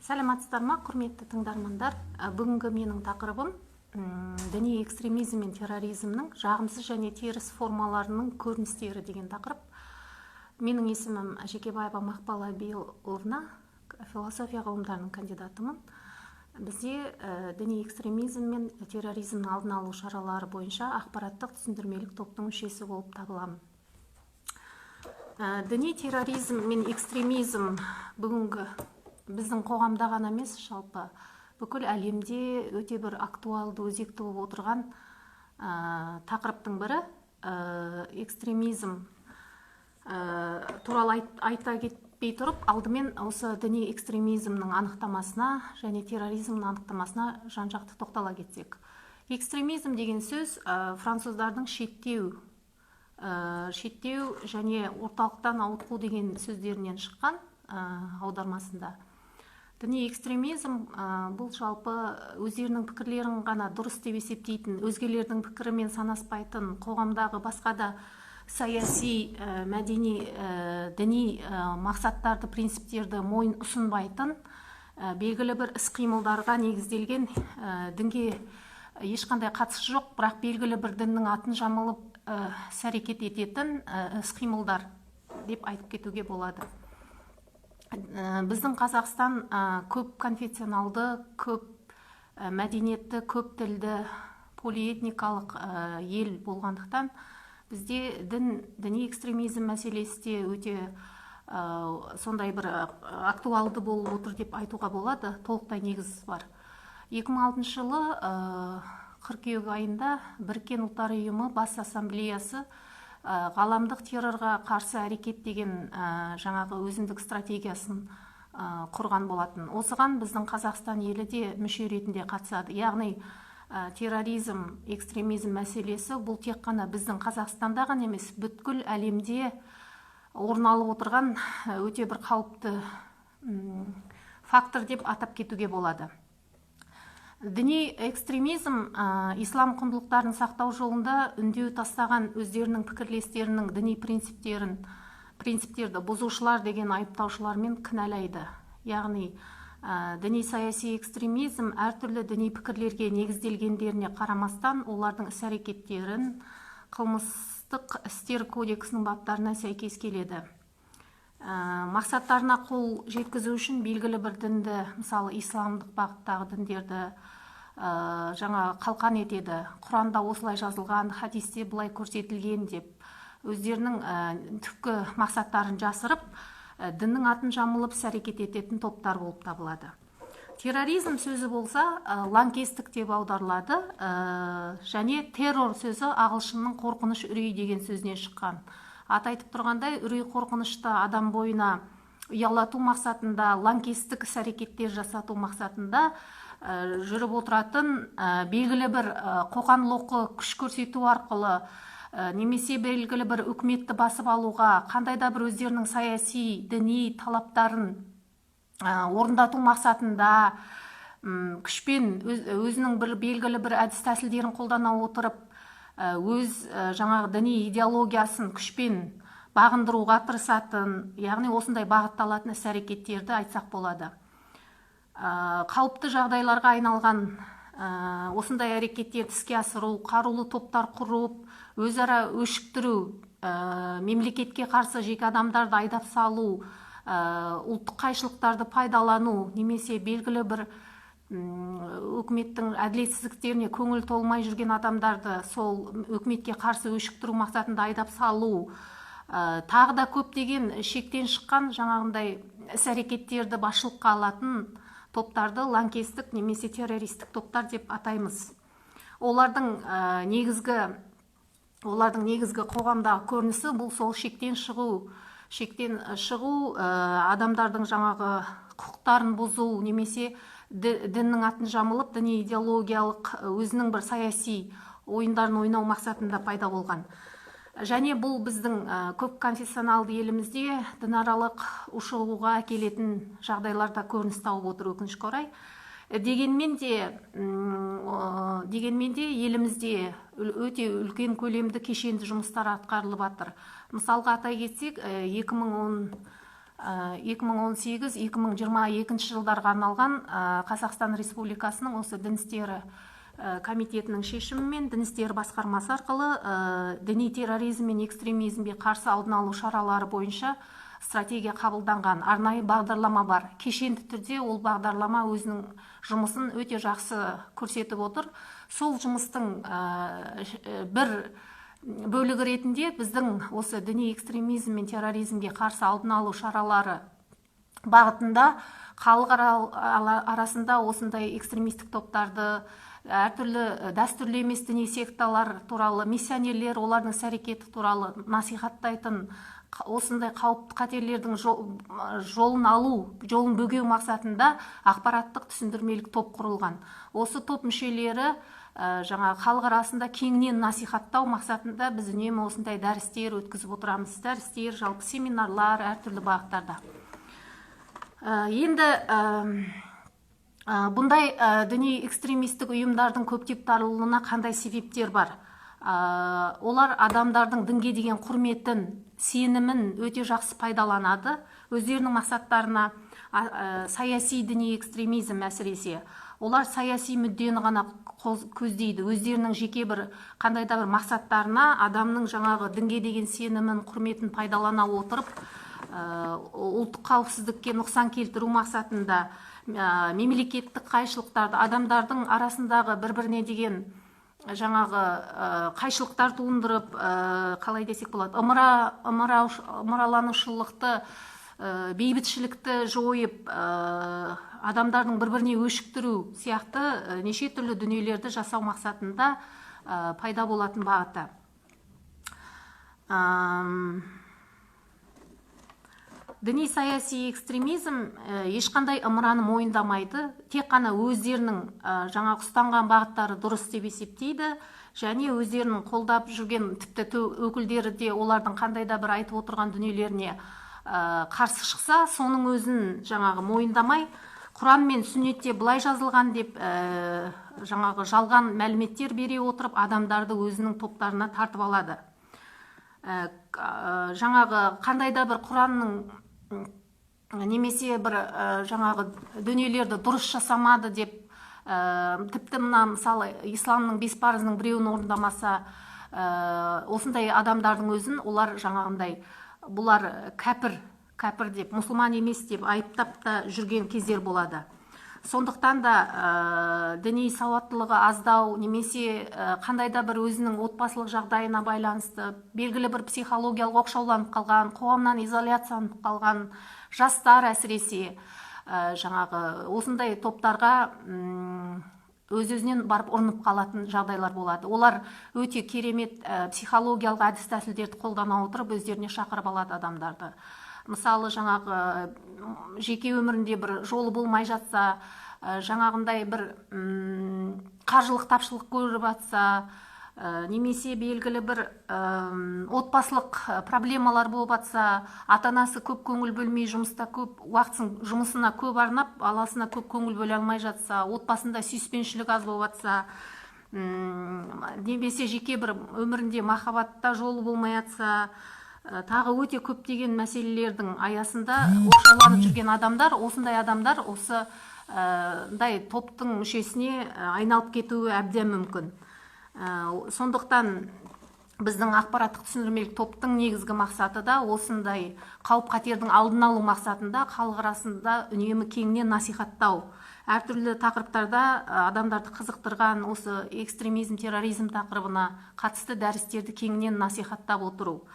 Саламатсыздар ма, құрметті тыңдармандар! Бүгінгі менің тақырыбым діни экстремизм мен терроризмнің жағымсыз және теріс формаларының көріністері деген тақырып. Менің есімім Жекебаева Мақпал Абиловна, философия ғылымдарының кандидатымын. Бізде діни экстремизм мен терроризмнің алдын алу шаралары бойынша ақпараттық түсіндірмелік топтың мүшесі болып табыламын. Діни терроризм мен экстремизм бүгінгі біздің қоғамда ғана емес, жалпы бүкіл әлемде өте бір актуалды, өзекті болып отырған тақырыптың бірі. Экстремизм туралы айта кетпей тұрып, алдымен осы діни экстремизмнің анықтамасына және терроризмнің анықтамасына жан жақты тоқтала кетсек. Экстремизм деген сөз француздардың шеттеу және орталықтан ауытқу деген сөздерінен шыққан аудармасында. Діни экстремизм бұл жалпы өздерінің пікірлерін ғана дұрыс деп есептейтін, өзгелердің пікірімен санаспайтын, қоғамдағы басқа да саяси, мәдени, діни мақсаттарды, принциптерді мойын ұсынбайтын, белгілі бір іс қимылдарға негізделген, дінге ешқандай қатысы жоқ, бірақ белгілі бір діннің атын жамылып іс әрекет ететін іс қимылдар деп айтып кетуге болады. Біздің Қазақстан көп конфессионалды, көп мәдениетті, көп тілді, полиэтникалық ел болғандықтан, бізде діни экстремизм мәселесі де өте сондай бір актуалды болып отыр деп айтуға болады, толықтай негіз бар. 2006 жылы қыркүйек айында Біріккен Ұлттар Ұйымы Бас Ассамблеясы ғаламдық террорға қарсы әрекет деген жаңағы өзіндік стратегиясын құрған болатын. Осыған біздің Қазақстан елі де мүше ретінде қатысады. Яғни терроризм, экстремизм мәселесі бұл тек қана біздің Қазақстанда ғана емес, бүткіл әлемде орын алып отырған өте бір қауіпті фактор деп атап кетуге болады. Діни экстремизм ислам құндылықтарын сақтау жолында үндеу тастаған өздерінің пікірлестерінің діни принциптерді бұзушылар деген айыптаушылармен кінәлайды. Яғни діни саяси экстремизм әртүрлі діни пікірлерге негізделгендеріне қарамастан, олардың іс әрекеттерін қылмыстық істер кодексінің баптарына сәйкес келеді. Мақсаттарына қол жеткізу үшін белгілі бір дінді, мысалы, исламдық бағыттағы діндерді жаңа қалқан етеді. Құранда осылай жазылған, хадисте былай көрсетілген деп өздерінің түпкі мақсаттарын жасырып, діннің атын жамылып іс әрекет ететін топтар болып табылады. Терроризм сөзі болса, лаңкестік деп аударылады және террор сөзі ағылшынның қорқыныш, үрей деген сөзінен шыққан. Аты айтып тұрғандай, үрей қорқынышты адам бойына ұялату мақсатында, лаңкестік іс әрекеттер жасату мақсатында жүріп отыратын, белгілі бір қоқан лоқы күш көрсету арқылы немесе белгілі бір үкіметті басып алуға, қандай да бір өздерінің саяси, діни талаптарын орындату мақсатында күшпен өзінің бір белгілі бір әдіс тәсілдерін қолдана отырып, өз жаңағы діни идеологиясын күшпен бағындыруға тырысатын, яғни осындай бағытталатын іс әрекеттерді айтсақ болады. Қауіпті жағдайларға айналған осындай әрекеттерді іске асыру, қарулы топтар құрып, өзара өшіктіру, мемлекетке қарсы жеке адамдарды айдап салу, ұлттық қайшылықтарды пайдалану немесе белгілі бір өкіметтің әділетсіздіктеріне көңіл толмай жүрген адамдарды сол өкіметке қарсы өшіктіру мақсатында айдап салу, тағы да көптеген шектен шыққан жаңағындай іс әрекеттерді басшылыққа алатын топтарды лаңкестік немесе террористік топтар деп атаймыз. Олардың негізгі қоғамдағы көрінісі бұл сол шектен шығу, адамдардың жаңағы құқықтарын бұзу немесе діннің атын жамылып, діни идеологиялық өзінің бір саяси ойындарын ойнау мақсатында пайда болған. Және бұл біздің көп конфессионалды елімізде дінаралық ушығуға әкелетін жағдайлар да көрініс тауып отыр, өкінішке орай. Дегенмен де елімізде өте үлкен көлемді, кешенді жұмыстар атқарылып жатыр. Мысалға атай кетсек, 2010 2018-2022 жылдарға арналған Қазақстан Республикасының осы дін істері комитетінің шешімімен дін істері басқармасы арқылы діни терроризм мен экстремизмге қарсы алдын алу шаралары бойынша стратегия қабылданған, арнайы бағдарлама бар. Кешенді түрде ол бағдарлама өзінің жұмысын өте жақсы көрсетіп отыр. Сол жұмыстың бір бөлігі ретінде біздің осы діни экстремизм мен терроризмге қарсы алдын алу шаралары бағытында халық арасында осындай экстремистік топтарды, әртүрлі дәстүрлі емес діни секталар туралы, миссионерлер, олардың іс-әрекеті туралы насихаттайтын, осындай қауіп қатерлердің жолын алу, жолын бөгеу мақсатында ақпараттық түсіндірмелік топ құрылған. Осы топ мүшелері жаңа халық арасында кеңінен насихаттау мақсатында біз үнемі осындай дәрістер өткізіп отырамыз. Дәрістер, жалпы семинарлар әртүрлі бағыттарда. Енді бұндай діни экстремистік ұйымдардың көптеп таралуына қандай себептер бар? Олар адамдардың дінге деген құрметін, сенімін өте жақсы пайдаланады өздерінің мақсаттарына. Саяси діни экстремизм әсіресе. Олар саяси мүддені ғана көздейді, өздерінің жеке бір қандай да бір мақсаттарына адамның жаңағы дінге деген сенімін, құрметін пайдалана отырып, ұлттық қауіпсіздікке нұқсан келтіру мақсатында, мемлекеттік қайшылықтарды, адамдардың арасындағы бір-біріне деген жаңағы қайшылықтар туындырып, қалай десек болады, ымыраланушылықты, бейбітшілікті жойып, адамдардың бір-біріне өшіктіру сияқты неше түрлі дүниелерді жасау мақсатында пайда болатын бағыты. Діни саяси экстремизм ешқандай ымыраны мойындамайды, тек қана өздерінің жаңағы ұстанған бағыттары дұрыс деп есептейді, және өздерінің қолдап жүрген тіпті өкілдері де олардың қандай да бір айтып отырған дүниелеріне қарсы шықса, соның өзін жаңағы мойындамай, Құран мен сүннетте былай жазылған деп жаңағы жалған мәліметтер бере отырып, адамдарды өзінің топтарына тартып алады. Жаңағы қандай да бір Құранның немесе бір жаңағы дүниелерді дұрыс жасамады деп, тіпті мына мысалы исламның 5 парызының біреуін орындамаса, осындай адамдардың өзін олар жаңағындай бұлар кәпір, кәпір деп, мұсылман емес деп айыптап та жүрген кездер болады. Сондықтан да діни сауаттылығы аздау немесе қандай да бір өзінің отбасылық жағдайына байланысты белгілі бір психологиялық оқшауланып қалған, қоғамнан изоляцияланып қалған жастар әсіресе жаңағы осындай топтарға өз-өзінен барып ұрынып қалатын жағдайлар болады. Олар өте керемет психологиялық әдіс-тәсілдерді қолдана отырып өздеріне шақырып алады адамдарды. Мысалы, жаңағы жеке өмірінде бір жолы болмай жатса, жаңағындай бір қаржылық тапшылық көріп жатса, немесе белгілі бір отбасылық проблемалар болып жатса, ата-анасы көп көңіл бөлмей, жұмыста көп уақытын жұмысына көп арнап, баласына көп көңіл бөле алмай жатса, отбасында сүйіспеншілік аз болып жатса, немесе жеке бір өмірінде махаббатта жолы болмай жатса, тағы өте көптеген мәселелердің аясында оқшауланып жүрген адамдар, осындай адамдар осындай топтың мүшесіне айналып кетуі әбден мүмкін. Сондықтан біздің ақпараттық түсіндірмелік топтың негізгі мақсаты да осындай қауіп-қатердің алдын алу мақсатында халық арасында үнемі кеңінен насихаттау. Әртүрлі тақырыптарда адамдарды қызықтырған осы экстремизм, терроризм тақырыбына қатысты дәрістерді кеңінен насихаттап отыру.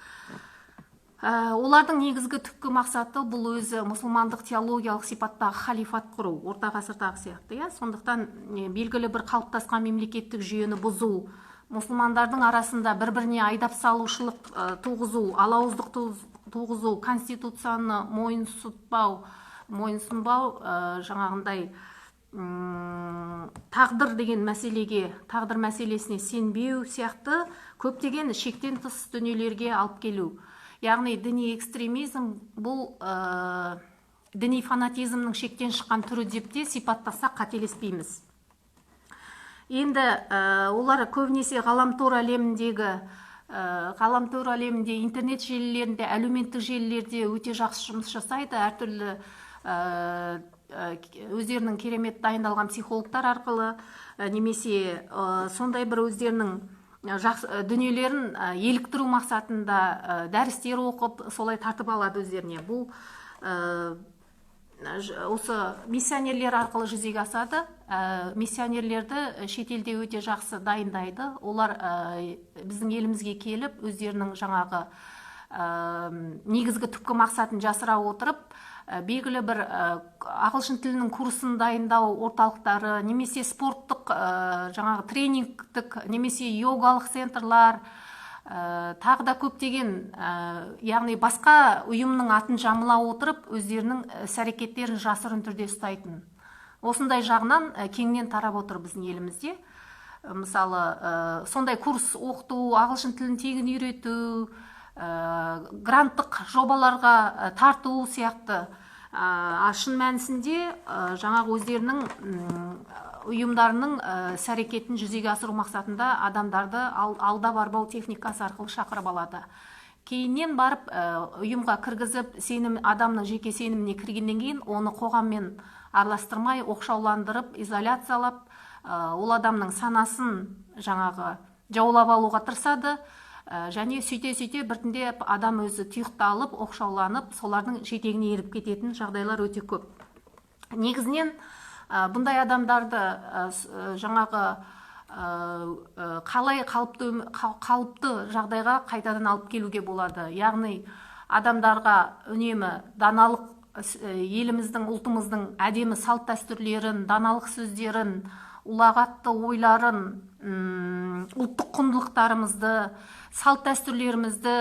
Олардың негізгі түпкі мақсаты бұл өзі мұсылмандық теологиялық сипаттағы халифат құру, орта ғасырдағы сияқты, иә? Сондықтан белгілі бір қалыптасқан мемлекеттік жүйені бұзу, мұсылмандардың арасында бір-біріне айдап салушылық туғызу, алауыздық туғызу, конституцияны мойынсұнбау, жаңағындай, тағдыр деген мәселеге, тағдыр мәселесіне сенбеу сияқты көптеген шектен тыс дүниелерге алып келу. Яғни діни экстремизм бұл діни фанатизмнің шектен шыққан түрі деп те сипаттасақ қателеспейміз. Енді олар көбінесе ғаламтор әлеміндегі Ғаламтор әлемінде, интернет желілерінде, әлеуметтік желілерде өте жақсы жұмыс жасайды. Әртүрлі өздерінің керемет дайындалған психологтар арқылы немесе сондай бір өздерінің жақсы дүниелерін еліктіру мақсатында дәрістер оқып, солай тартып алады өздеріне. Бұл осы миссионерлер арқылы жүзеге асады. Миссионерлерді шетелде өте жақсы дайындайды. Олар біздің елімізге келіп, өздерінің жаңағы негізгі түпкі мақсатын жасыра отырып, белгілі бір ағылшын тілінің курсын дайындау орталықтары немесе спорттық жаңағы тренингтік немесе йогалық центрлар, тағы да көптеген, яғни басқа ұйымның атын жамыла отырып, өздерінің іс-әрекеттерін жасырын түрде ұстайтын. Осындай жағынан кеңінен тарап отыр біздің елімізде. Мысалы, сондай курс оқыту, ағылшын тілін тегін үйрету, гранттық жобаларға тарту сияқты. Шын мәнісінде жаңағы өздерінің ұйымдарының іс-әрекетін жүзеге асыру мақсатында адамдарды алдап арбау техникасы арқылы шақырып алады. Кейіннен барып ұйымға кіргізіп, сенім, адамның жеке сеніміне кіргеннен кейін оны қоғаммен араластырмай, оқшауландырып, изоляциялап, ол адамның санасын жаңағы жаулап алуға тырысады. Және сөйте-сөйте біртіндеп адам өзі тұйықталып, оқшауланып, солардың жетегіне еріп кететін жағдайлар өте көп. Негізінен бұндай адамдарды жаңағы қалай қалыпты жағдайға қайтадан алып келуге болады? Яғни адамдарға үнемі даналық, еліміздің, ұлтымыздың әдемі салт дәстүрлерін, даналық сөздерін, ұлағатты ойларын, ұлттық құндылықтарымызды, салт дәстүрлерімізді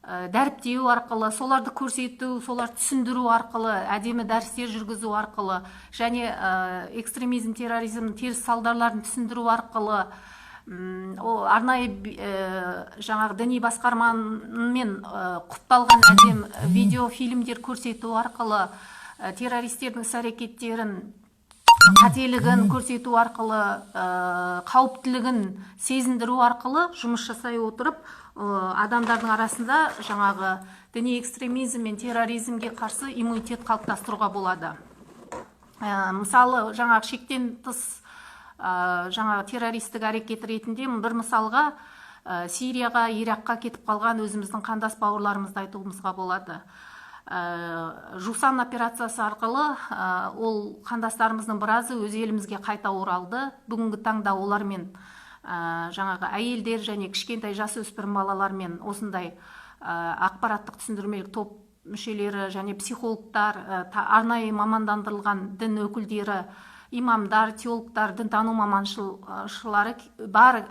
дәріптеу арқылы, соларды көрсету, соларды түсіндіру арқылы, әдемі дәрістер жүргізу арқылы және экстремизм, терроризмнің теріс салдарларын түсіндіру арқылы, арнайы жаңағы діни басқармамен құпталған әдемі видеофильмдер көрсету арқылы, террористердің іс-әрекеттерін, қателігін көрсету арқылы, қауіптілігін сезіндіру арқылы жұмыс жасай отырып, адамдардың арасында жаңағы діни экстремизм мен терроризмге қарсы иммунитет қалыптастыруға болады. Мысалы, жаңағы шектен тыс жаңағы террористік әрекет ретінде бір мысалға Сирияға, Иракқа кетіп қалған өзіміздің қандас бауырларымызды айтуымызға болады. Жусан операциясы арқылы ол қандастарымыздың біразы өз елімізге қайта оралды. Бүгінгі таңда олармен жаңағы әйелдер және кішкентай жасөспірім балалармен осындай ақпараттық түсіндірмелік топ мүшелері және психологтар, арнайы мамандандырылған дін өкілдері, имамдар, теологтар, дінтану маманшылары бар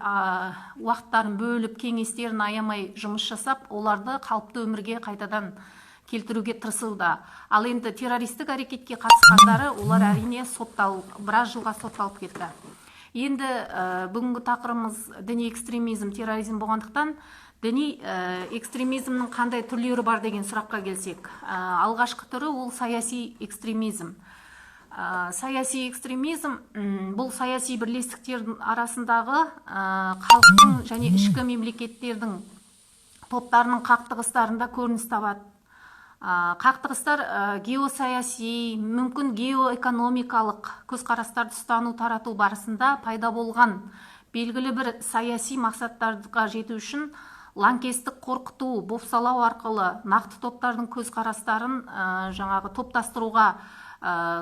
уақыттарын бөліп, кеңестерін аямай жұмыс жасап, оларды қалыпты өмірге қайтадан келтіруге тырысуда. Ал енді террористік әрекетке қатысқандары, олар әрине біраз жылға сотталып кетті. Енді бүгінгі тақырыбымыз діни экстремизм, терроризм болғандықтан, діни экстремизмнің қандай түрлері бар деген сұраққа келсек, алғашқы түрі ол саяси экстремизм. Саяси экстремизм бұл саяси бірлестіктердің арасындағы халықтың және ішкі мемлекеттердің топтарының қақтығыстарында көрініс табады. Қақтығыстар геосаяси, мүмкін геоэкономикалық көзқарастарды ұстану, тарату барысында пайда болған белгілі бір саяси мақсаттарға жету үшін лаңкестік қорқыту, бопсалау арқылы нақты топтардың көзқарастарын жаңағы топтастыруға,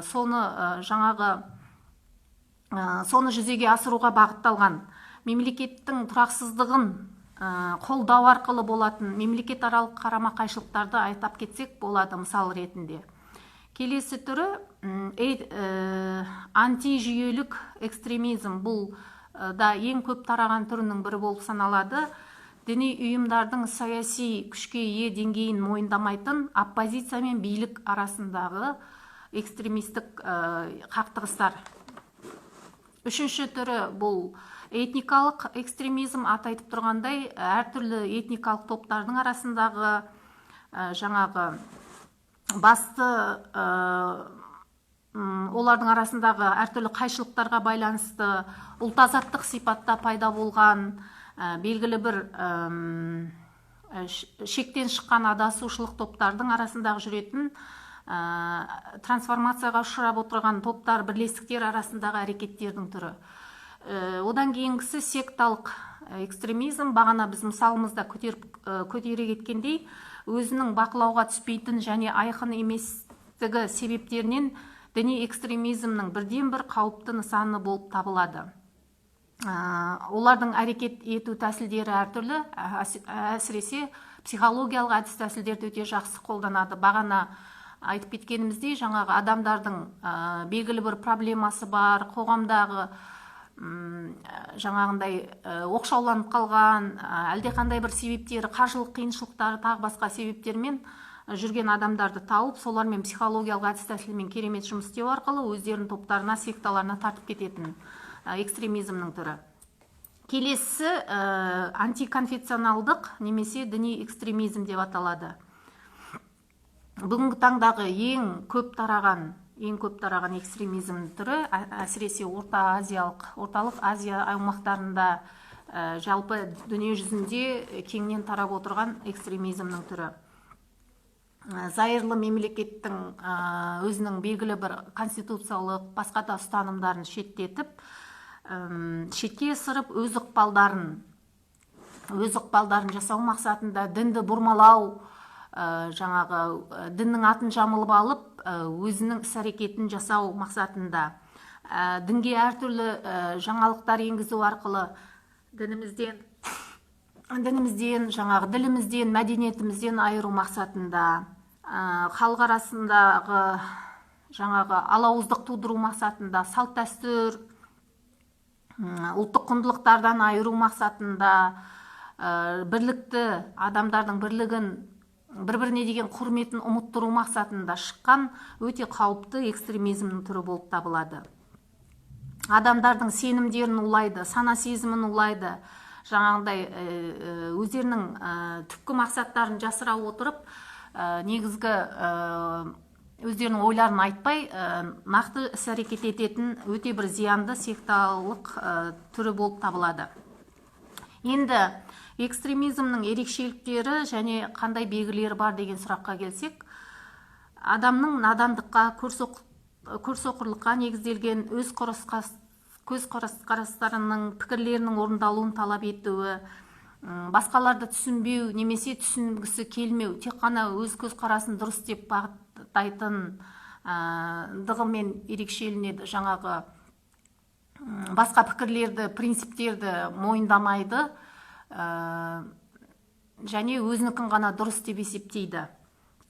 соны жаңағы соны жүзеге асыруға бағытталған мемлекеттің тұрақсыздығын қолдау арқылы болатын мемлекетаралық қарама-қайшылықтарды айтап кетсек болады мысал ретінде. Келесі түрі антижүйелік экстремизм. Бұл да ең көп тараған түрінің бірі болып саналады. Діни ұйымдардың саяси күшке ие деңгейін мойындамайтын оппозиция мен билік арасындағы экстремистік қақтығыстар. Үшінші түрі бұл этникалық экстремизм. Аты айтып тұрғандай, әртүрлі этникалық топтардың арасындағы жаңағы басты олардың арасындағы әртүрлі қайшылықтарға байланысты ұлт азаттық сипатта пайда болған Белгілі бір шектен шыққан адасушылық топтардың арасындағы жүретін, трансформацияға ұшырап отырған топтар, бірлестіктер арасындағы әрекеттердің түрі. Одан кейінгісі секталық экстремизм. Бағана біз мысалымызда көтере кеткендей, өзінің бақылауға түспейтін және айқын еместігі себептерінен діни экстремизмнің бірден-бір қауіпті нысаны болып табылады. Олардың әрекет ету тәсілдері әртүрлі, әсіресе психологиялық әдіс тәсілдерді өте жақсы қолданады. Бағана айтып кеткеніміздей, жаңағы адамдардың белгілі бір проблемасы бар, қоғамдағы жаңағындай оқшауланып қалған, әлдеқандай бір себептері, қаржылық қиыншылықтары, тағы басқа себептермен жүрген адамдарды тауып, солармен психологиялық әдіс тәсілмен керемет жұмыс істеу арқылы өздерінің топтарына, секталарына тартып кететін экстремизмнің түрі. Келесісі антиконфессионалдық немесе діни экстремизм деп аталады. Бүгінгі таңдағы ең көп тараған экстремизм түрі, әсіресе Орта Азиялық, Орталық Азия аймақтарында, жалпы дүние жүзінде кеңінен тарап отырған экстремизмнің түрі. Зайырлы мемлекеттің өзінің белгілі бір конституциялық, басқа да ұстанымдарын шеттетіп, шетке ысырып, өз ықпалдарын жасау мақсатында дінді бұрмалау, жаңағы діннің атын жамылып алып, өзінің іс әрекетін жасау мақсатында дінге әртүрлі жаңалықтар енгізу арқылы дінімізден, жаңағы ділімізден, мәдениетімізден айыру мақсатында, халық арасындағы жаңағы алауыздық тудыру мақсатында, салт дәстүр, ұлттық құндылықтардан айыру мақсатында, бірлікті, адамдардың бірлігін, бір біріне деген құрметін ұмыттыру мақсатында шыққан өте қауіпті экстремизмнің түрі болып табылады. Адамдардың сенімдерін улайды, сана сезімін улайды. Жаңағындай өздерінің түпкі мақсаттарын жасыра отырып, негізгі өздерінің ойларын айтпай, нақты іс әрекет ететін өте бір зиянды секталық түрі болып табылады. Енді экстремизмнің ерекшеліктері және қандай белгілері бар деген сұраққа келсек, адамның надандыққа, көрсоқырлыққа негізделген өз көзқарастарының, пікірлерінің орындалуын талап етуі, басқаларды түсінбеу немесе түсінгісі келмеу, тек қана өз көзқарасын дұрыс деп бағыттайтын дығымен ерекшеленеді. Жаңағы басқа пікірлерді, принциптерді мойындамайды және өзінікін ғана дұрыс деп есептейді.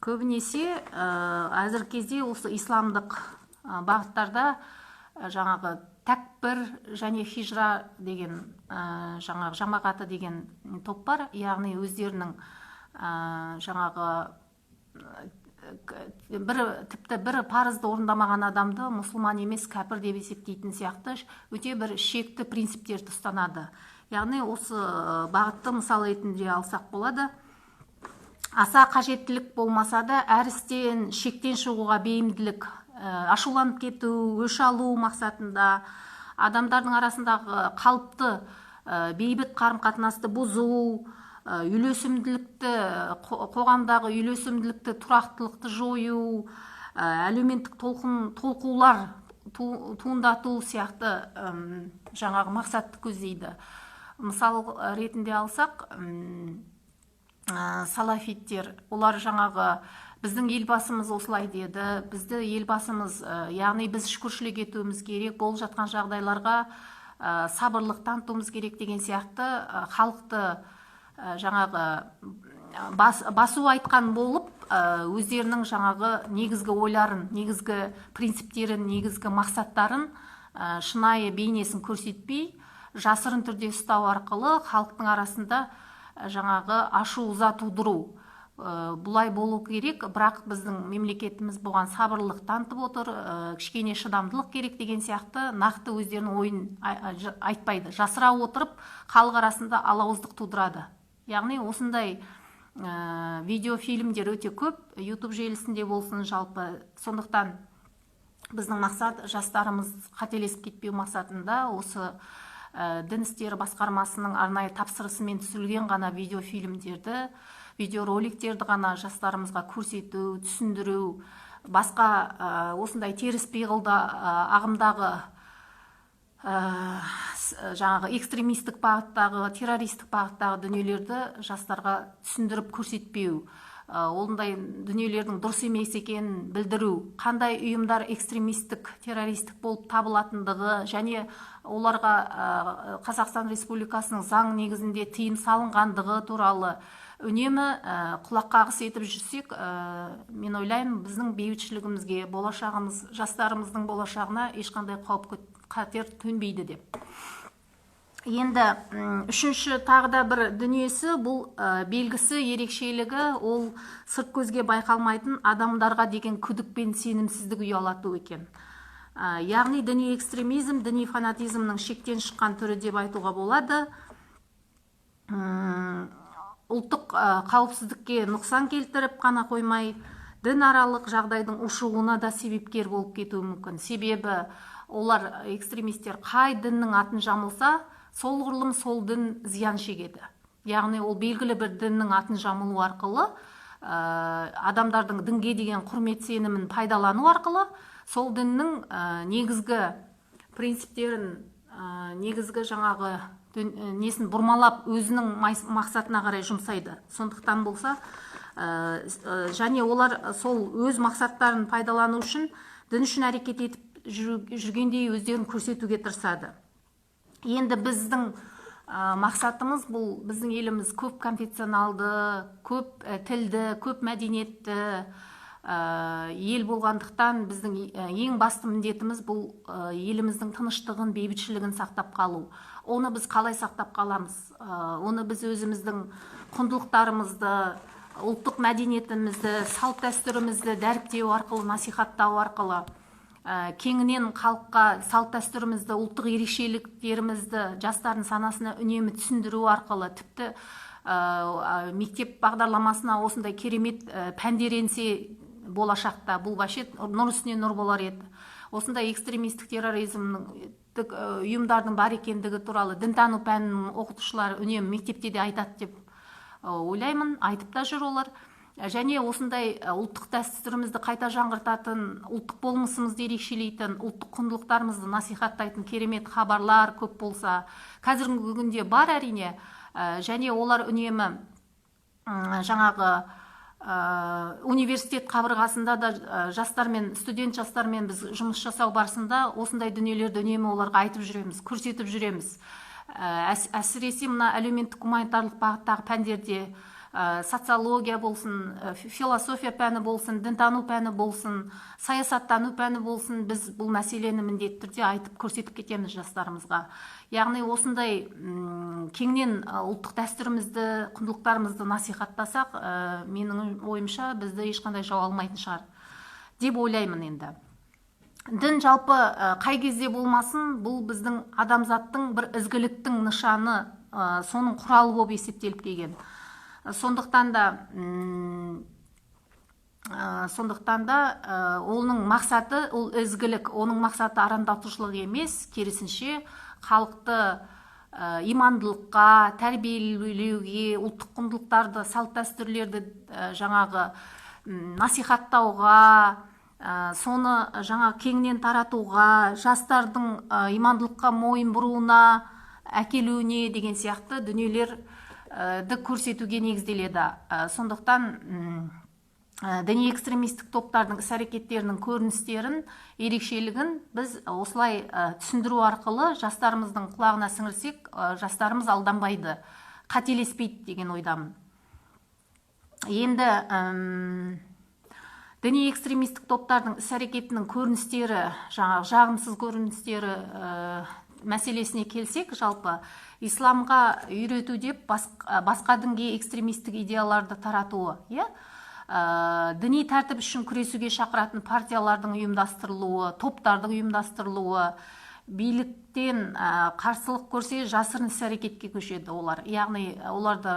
Көбінесе әзіргі кезде осы исламдық бағыттарда жаңағы Тәкпір және Хижра деген жаңағы жамағаты деген топ бар. Яғни өздерінің жаңағы бір, тіпті бір парызды орындамаған адамды мұсылман емес, кәпір деп есептейтін сияқты өте бір шекті принциптерді ұстанады. Яғни осы бағытты мысал ретінде алсақ болады. Аса қажеттілік болмаса да, әр істен шектен шығуға бейімділік, ашуланып кету, өш алу мақсатында адамдардың арасындағы қалыпты бейбіт қарым қатынасты бұзу, үйлесімділікті, қоғамдағы үйлесімділікті, тұрақтылықты жою, әлеуметтік толқын, толқулар туындату сияқты жаңағы мақсатты көздейді. Мысал ретінде алсақ, салафиттер. Олар жаңағы біздің Елбасымыз осылай деді, бізді Елбасымыз, яғни біз шүкіршілік етуіміз керек, болып жатқан жағдайларға сабырлық танытуымыз керек деген сияқты халықты жаңағы басу айтқан болып, өздерінің жаңағы негізгі ойларын, негізгі принциптерін, негізгі мақсаттарын, шынайы бейнесін көрсетпей, жасырын түрде ұстау арқылы халықтың арасында жаңағы ашу ыза тудыру. Бұлай болу керек, бірақ біздің мемлекетіміз бұған сабырлылық танытып отыр, кішкене шыдамдылық керек деген сияқты нақты өздерінің ойын айтпайды, жасыра отырып халық арасында алауыздық тудырады. Яғни осындай видеофильмдер өте көп, YouTube желісінде болсын, жалпы. Сондықтан біздің мақсат жастарымыз қателесіп кетпеу мақсатында осы Дін істері басқармасының арнайы тапсырысымен түсірілген ғана видеофильмдерді, видеороликтерді ғана жастарымызға көрсету, түсіндіру, басқа осындай теріс пиғылда ағымдағы, жаңағы экстремистік бағыттағы, террористік бағыттағы дүниелерді жастарға түсіндіріп көрсетпеу, ондай дүниелердің дұрыс емес екенін білдіру, қандай ұйымдар экстремистік, террористік болып табылатындығы және оларға Қазақстан Республикасының заң негізінде тыйым салынғандығы туралы үнемі құлақ қағыс етіп жүрсек, мен ойлаймын, біздің бейбітшілігімізге, болашағымыз, жастарымыздың болашағына ешқандай қауіп қатер төнбейді деп. Енді үшінші тағы да бір дүниесі, бұл белгісі, ерекшелігі, ол сырт көзге байқалмайтын адамдарға деген күдік пен сенімсіздік ұялату екен. Яғни діни экстремизм діни фанатизмнің шектен шыққан түрі деп айтуға болады. Ұлттық қауіпсіздікке нұқсан келтіріп қана қоймай, дінаралық жағдайдың ушығуына да себепкер болып кетуі мүмкін. Себебі олар, экстремистер, қай діннің атын жамылса, сол құрылым, сол дін зиян шегеді. Яғни ол белгілі бір діннің атын жамылу арқылы, адамдардың дінге деген құрмет сенімін пайдалану арқылы сол діннің негізгі принциптерін, негізгі жаңағы несін бұрмалап, өзінің мақсатына қарай жұмсайды. Сондықтан болса, және олар сол өз мақсаттарын пайдалану үшін дін үшін әрекет етіп жүргендей өздерін көрсетуге тырысады. Енді біздің мақсатымыз, бұл біздің еліміз көп конфессионалды, көп тілді, көп мәдениетті ел болғандықтан, біздің ең басты міндетіміз бұл еліміздің тыныштығын, бейбітшілігін сақтап қалу. Оны біз қалай сақтап қаламыз? Оны біз өзіміздің құндылықтарымызды, ұлттық мәдениетімізді, салт дәстүрімізді дәріптеу арқылы, насихаттау арқылы, кеңінен халыққа салт дәстүрімізді, ұлттық ерекшеліктерімізді жастардың санасына үнемі түсіндіру арқылы, тіпті мектеп бағдарламасына осындай керемет пәндер енсе болашақта, бұл вообще нұр үстіне нұр болар еді. Осындай экстремистік, терроризмнің ұйымдардың бар екендігі туралы дінтану пәнінің оқытушылары үнемі мектепте де айтады деп ойлаймын, айтып та жүр олар. Және осындай ұлттық дәстүрімізді қайта жаңғыртатын, ұлттық болмысымызды ерекшелейтін, ұлттық құндылықтарымызды насихаттайтын керемет хабарлар көп болса, қазіргі күнде бар, әрине. Және олар үнемі жаңағы университет қабырғасында да жастармен, студент жастармен біз жұмыс жасау барысында осындай дүниелерді үнемі оларға айтып жүреміз, көрсетіп жүреміз. Әсіресе мына әлеуметтік гуманитарлық бағыттағы пәндерде, социология болсын, философия пәні болсын, дінтану пәні болсын, саясаттану пәні болсын, біз бұл мәселені міндетті түрде айтып, көрсетіп кетеміз жастарымызға. Яғни осындай кеңінен ұлттық дәстүрімізді, құндылықтарымызды насихаттасақ, менің ойымша, бізді ешқандай жау алмайтын шығар деп ойлаймын. Енді дін жалпы қай кезде болмасын, бұл біздің адамзаттың бір ізгіліктің нышаны, соның құралы болып есептеліп келген. Сондықтан да оның мақсаты ол ізгілік, оның мақсаты арандатушылық емес, керісінше халықты имандылыққа тәрбиелеуге, ұлттық құндылықтарды, салт дәстүрлерді жаңағы насихаттауға, соны жаңа кеңінен таратуға, жастардың имандылыққа мойын бұруына әкелуіне деген сияқты дүниелерді көрсетуге негізделеді. Сондықтан діни экстремистік топтардың іс әрекеттерінің көріністерін, ерекшелігін біз осылай түсіндіру арқылы жастарымыздың құлағына сіңірсек, жастарымыз алданбайды, қателеспейді деген ойдамын. Енді діни экстремистік топтардың іс әрекетінің көріністері, жаңағы жағымсыз көріністері мәселесіне келсек, жалпы исламға үйрету деп басқа дінге экстремистік идеяларды таратуы, иә, діни тәртіп үшін күресуге шақыратын партиялардың ұйымдастырылуы, топтардың ұйымдастырылуы, биліктен қарсылық көрсе, жасырын іс әрекетке көшеді олар. Яғни оларды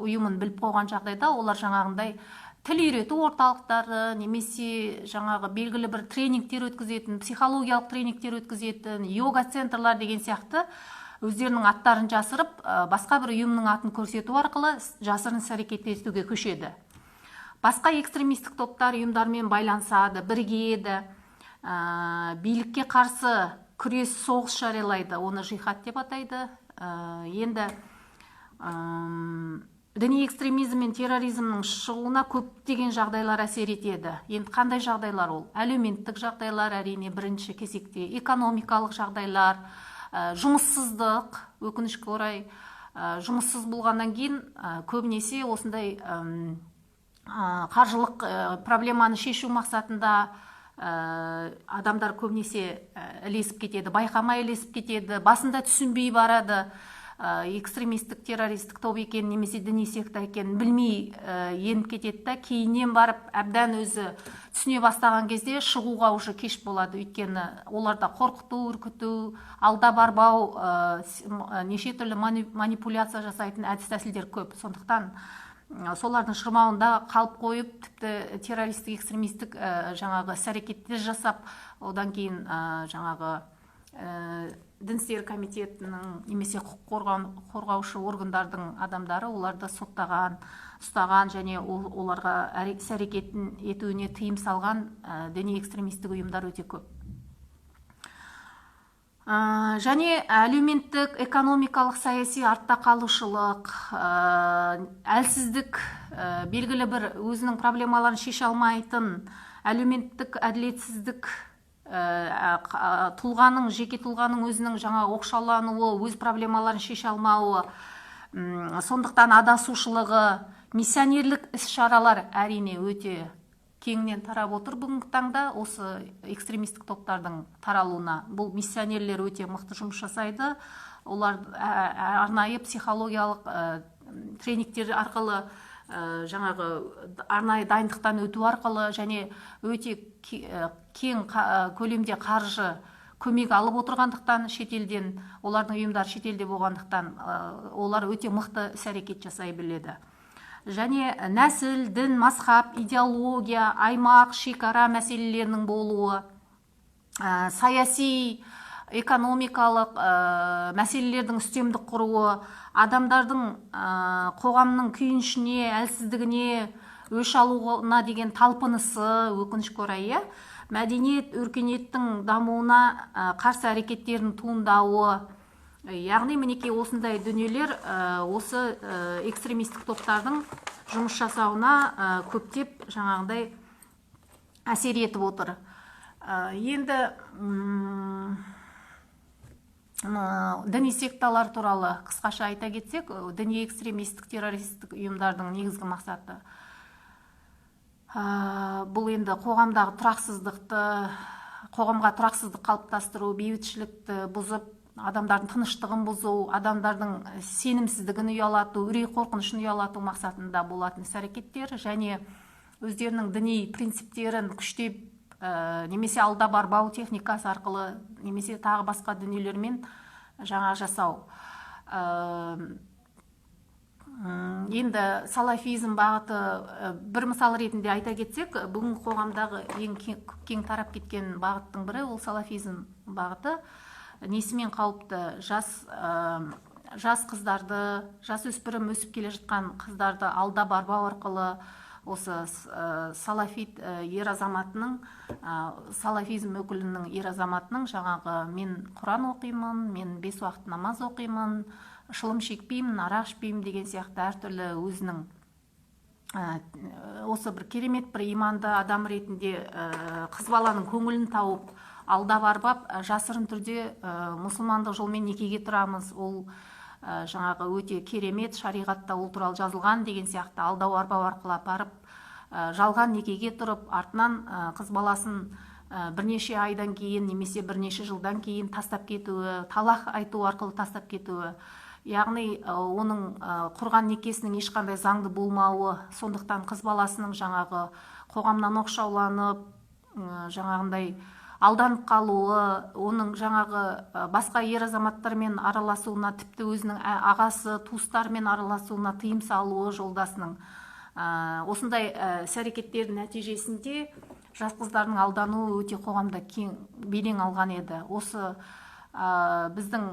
ұйымын біліп қойған жағдайда олар жаңағындай тіл үйрету орталықтары немесе жаңағы белгілі бір тренингтер өткізетін, психологиялық тренингтер өткізетін йога центрлар деген сияқты Өздерінің аттарын жасырып, басқа бір ұйымның атын көрсету арқылы жасырын іс әрекет етуге көшеді. Басқа экстремистік топтар, ұйымдармен байланысады, бірігеді, билікке қарсы күрес, соғыс жариялайды, оны жихад деп атайды. Енді діни экстремизм мен терроризмнің шығуына көптеген жағдайлар әсер етеді. Енді қандай жағдайлар ол? Әлеуметтік жағдайлар, әрине, бірінші кезекте, экономикалық жағдайлар, жұмыссыздық, өкінішке орай, жұмыссыз болғаннан кейін көбінесе осындай қаржылық проблеманы шешу мақсатында адамдар көбінесе ілесіп кетеді, байқамай ілесіп кетеді, басында түсінбей барады, экстремистік, террористік топ екенін немесе діни секта екенін білмей еніп кетеді да, кейіннен барып әбден өзі түсіне бастаған кезде шығуға уже кеш болады. Өйткені оларда қорқыту, үркіту, алдап арбау, неше түрлі манипуляция жасайтын әдіс тәсілдер көп. Сондықтан солардың шырмауында қалып қойып, тіпті террористік, экстремистік жаңағы іс әрекеттер жасап, одан кейін жаңағы Дін істері комитетінің немесе құқық қорғаушы органдардың адамдары оларды соттаған, ұстаған және оларға іс әрекетін етуіне тыйым салған діни экстремистік ұйымдар өте көп. Және әлеуметтік, экономикалық, саяси артта қалушылық, әлсіздік, белгілі бір өзінің проблемаларын шеше алмайтын әлеуметтік әділетсіздік, тұлғаның, жеке тұлғаның өзінің жаңа оқшаулануы, өз проблемаларын шеше алмауы, сондықтан адасушылығы, миссионерлік іс шаралар, әрине, өте кеңінен тарап отыр бүгінгі таңда осы экстремистік топтардың таралуына. Бұл миссионерлер өте мықты жұмыс жасайды. Олар арнайы психологиялық тренингтер арқылы, жаңағы арнайы дайындықтан өту арқылы және өте кең көлемде қаржы көмек алып отырғандықтан шетелден, олардың ұйымдары шетелде болғандықтан, олар өте мықты іс әрекет жасай біледі. Және нәсіл, дін, мазхаб, идеология, аймақ, шекара мәселелерінің болуы, саяси, экономикалық мәселелердің үстемдік құруы, адамдардың, қоғамның күйінішіне, әлсіздігіне өш алуына деген талпынысы, өкінішке орай, иә, мәдениет, өркениеттің дамуына қарсы әрекеттердің туындауы, яғни мінекей осындай дүниелер осы экстремистік топтардың жұмыс жасауына көптеп жаңағындай әсер етіп отыр. Енді діни секталар туралы қысқаша айта кетсек, діни экстремистік, террористік ұйымдардың негізгі мақсаты бұл енді қоғамдағы тұрақсыздықты, қоғамға тұрақсыздық қалыптастыру, бейбітшілікті бұзып, адамдардың тыныштығын бұзу, адамдардың сенімсіздігін ұялату, үрей қорқынышын ұялату мақсатында болатын іс әрекеттер және өздерінің діни принциптерін күштеп немесе алдап арбау техникасы арқылы немесе тағы басқа дүниелермен жаңа жасау. Енді салафизм бағыты, бір мысал ретінде айта кетсек, бүгінгі қоғамдағы ең кең тарап кеткен бағыттың бірі ол салафизм бағыты. Несімен қауіпті? Жас қыздарды, жасөспірім өсіп келе жатқан қыздарды алдап арбау арқылы осы салафит ер азаматының, салафизм өкілінің, ер азаматының жаңағы мен Құран оқимын, мен бес уақыт намаз оқимын, шылым шекпеймін, арақ ішпеймін деген сияқты әртүрлі өзінің осы бір керемет бір иманды адам ретінде қыз баланың көңілін тауып, алдап арбап, жасырын түрде мұсылмандық жолмен некеге тұрамыз, ол жаңағы өте керемет, шариғатта ол туралы жазылған деген сияқты алдау арбау арқылы апарып, жалған некеге тұрып, артынан қыз баласын бірнеше айдан кейін немесе бірнеше жылдан кейін тастап кетуі, талақ айту арқылы тастап кетуі, яғни оның құрған некесінің ешқандай заңды болмауы, сондықтан қыз баласының жаңағы қоғамнан оқшауланып, жаңағындай алданып қалуы, оның жаңағы басқа ер азаматтармен араласуына, тіпті өзінің ағасы, туыстарымен араласуына тыйым салуы жолдасының. Осындай іс әрекеттердің нәтижесінде жас қыздардың алдануы өте қоғамда кең белең алған еді. Осы біздің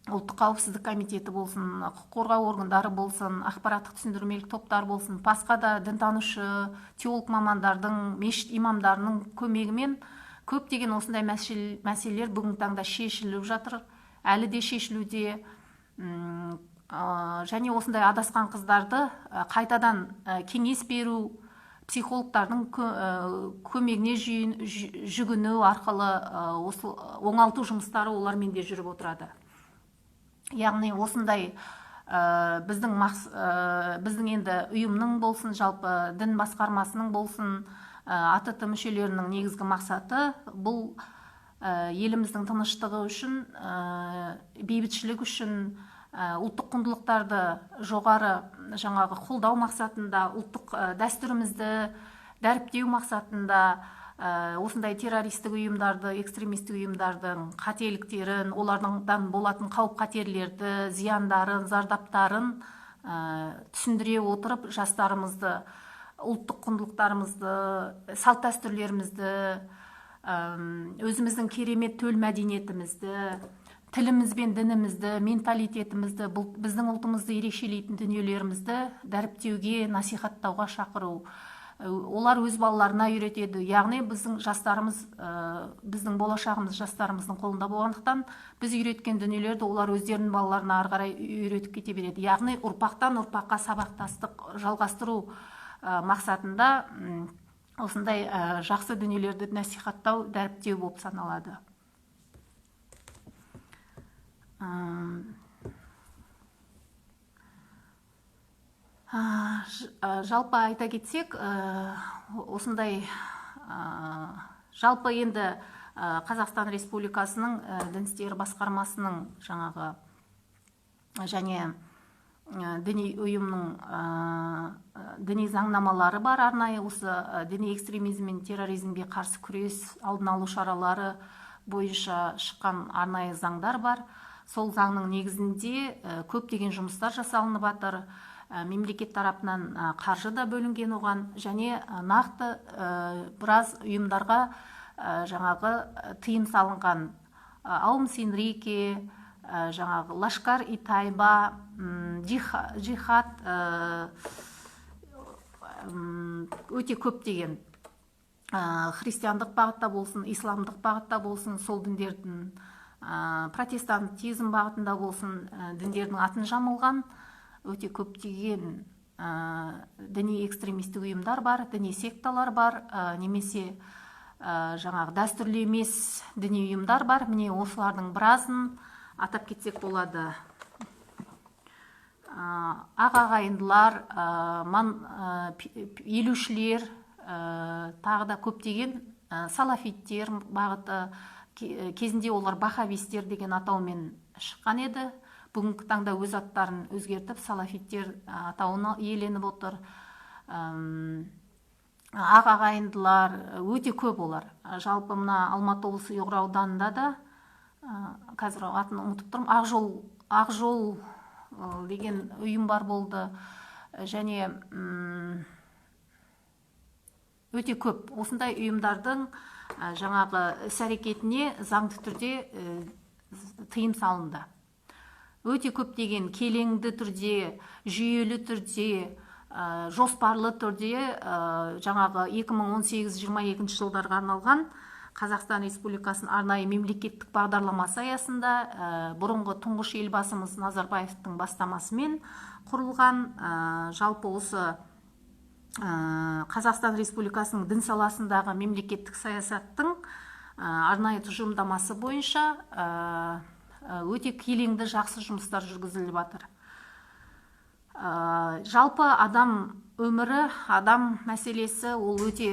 Ұлттық қауіпсіздік комитеті болсын, құқық қорғау органдары болсын, ақпараттық түсіндірмелік топтар болсын, басқа да дінтанушы, теолог мамандардың, мешіт имамдарының көмегімен көптеген осындай мәселелер бүгінгі таңда шешіліп жатыр, әлі де шешілуде. Және осындай адасқан қыздарды қайтадан кеңес беру, психологтардың көмегіне жүгіну арқылы осы оңалту жұмыстары олармен де жүріп отырады. Яғни осындай біздің енді ұйымның болсын, жалпы дін басқармасының болсын, АТТ мүшелерінің негізгі мақсаты бұл еліміздің тыныштығы үшін, бейбітшілік үшін, ұлттық құндылықтарды жоғары жаңағы қолдау мақсатында, ұлттық дәстүрімізді дәріптеу мақсатында осындай террористік ұйымдарды, экстремистік ұйымдардың қателіктерін, олардан болатын қауіп-қатерлерді, зияндарын, зардаптарын түсіндіре отырып, жастарымызды, ұлттық құндылықтарымызды, салт дәстүрлерімізді, өзіміздің керемет төл мәдениетімізді, тіліміз бен дінімізді, менталитетімізді, бұл біздің ұлтымызды ерекшелейтін дүниелерімізді дәріптеуге, насихаттауға шақыру. Олар өз балаларына үйретеді. Яғни біздің жастарымыз, біздің болашағымыз жастарымыздың қолында болғандықтан, біз үйреткен дүниелерді олар өздерінің балаларына ары қарай үйретіп кете береді. Яғни ұрпақтан ұрпаққа сабақтастық жалғастыру мақсатында осындай жақсы дүниелерді насихаттау, дәріптеу болып саналады. Жалпы айта кетсек, осындай жалпы енді Қазақстан Республикасының дін істері басқармасының жаңағы және діни ұйымның діни заңнамалары бар, арнайы осы діни экстремизм мен терроризмге қарсы күрес, алдын алу шаралары бойынша шыққан арнайы заңдар бар. Сол заңның негізінде көптеген жұмыстар жасалынып жатыр. Мемлекет тарапынан қаржы да бөлінген оған, және нақты біраз ұйымдарға жаңағы тыйым салынған. Аум Синрике, жаңағы Лашкар и Тайба, джихад, өте көптеген христиандық бағытта болсын, исламдық бағытта болсын, сол діндердің, протестантизм бағытында болсын, діндердің атын жамылған өте көптеген діни экстремистік ұйымдар бар, діни секталар бар, немесе жаңағы дәстүрлі емес діни ұйымдар бар. Міне осылардың біразын атап кетсек болады. Ақ ағайындылар, елушілер, тағы да көптеген салафиттер бағыты, кезінде олар бахавистер деген атаумен шыққан еді. Бүгінгі таңда өз аттарын өзгертіп, салафиттер атауына иеленіп отыр. Ақ ағайындылар өте көп олар. Жалпы мына Алматы облысы Ұйғыр ауданында да, қазір атын ұмытып тұрмын, Ақжол деген ұйым бар болды. Және өте көп осындай ұйымдардың жаңағы іс-әрекетіне заңды түрде тыйым салынды. Өте көптеген келеңді түрде, жүйелі түрде, жоспарлы түрде, жаңағы 2018-22 жылдарға арналған Қазақстан Республикасының арнайы мемлекеттік бағдарламасы аясында, бұрынғы тұңғыш елбасымыз Назарбаевтың бастамасымен құрылған, жалпы осы Қазақстан Республикасының дін саласындағы мемлекеттік саясаттың арнайы тұжырымдамасы бойынша өте келеңді жақсы жұмыстар жүргізіліп жатыр. Жалпы адам өмірі, адам мәселесі ол өте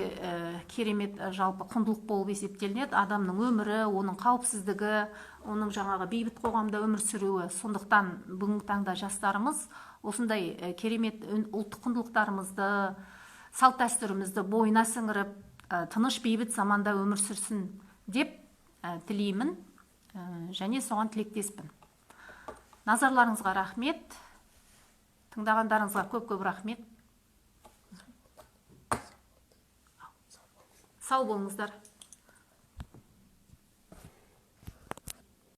керемет, жалпы құндылық болып есептелінеді. Адамның өмірі, оның қауіпсіздігі, оның жаңағы бейбіт қоғамда өмір сүруі. Сондықтан бүгінгі таңда жастарымыз осындай керемет ұлттық құндылықтарымызды, салт дәстүрімізді бойына сіңіріп, тыныш бейбіт заманда өмір сүрсін деп тілеймін. Және соған тілектеспін. Назарларыңызға рахмет. Тыңдағандарыңызға көп-көп рахмет. Сау болыңыздар.